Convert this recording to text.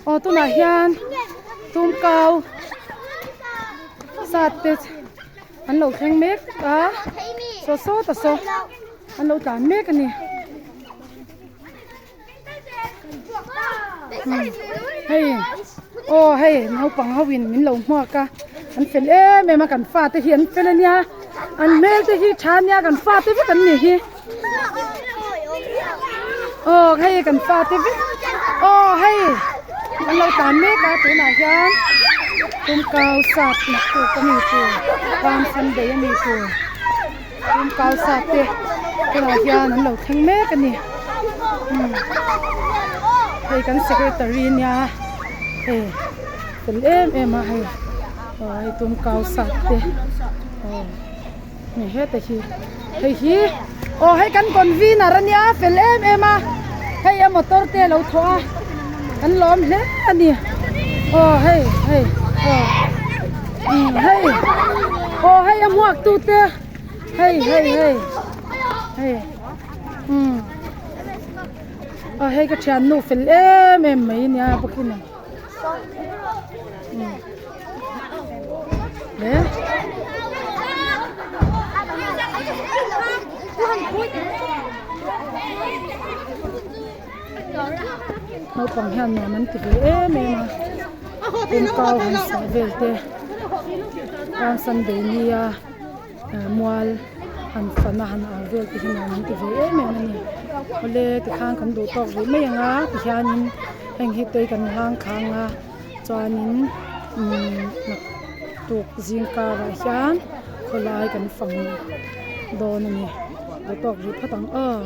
Aw tunah hian tumkau sat te an lo thleng mek a saw saw ta saw an lo tlan mek a ni. Hei aw hei naupang ho in min lo hmuak a an fel em em a kan fate hi an fel ania an hmel te hi tha ania kan fate vek an nih hi aw hei kan fate vek aw hei an lo tan mek a tunah hian tumkau sap naktuk a mi tur palm sunday a mi tur. Tumkau sap te tunah hian an lo thleng mek a ni hei kan secretary nia hei fel em em a hei aw hei tumkau sap te aw hei heta hi hei hi aw hei kan convener ania fel em em a hei a motor te a lo thawh a kan lawm hle a ni aw hei hei aw. Hei aw hei a hmuak tu te hei hei hei hei umm aw hei ka thian nu fel em em mai ania bawk in umm le naupang hian nuam an ti ve em em a kawngkau han sah vel te palm sunday nia mual han fan a han au vel te hi nuam an ti ve em em a ni awle tikhan kan duh tawk rih mai ang a tihianin heng hi tei kan hlang khang a chuanin umm naktuk zing karah hian khawlai kan fang dawn a ni duh tawk rih phawt ang aw.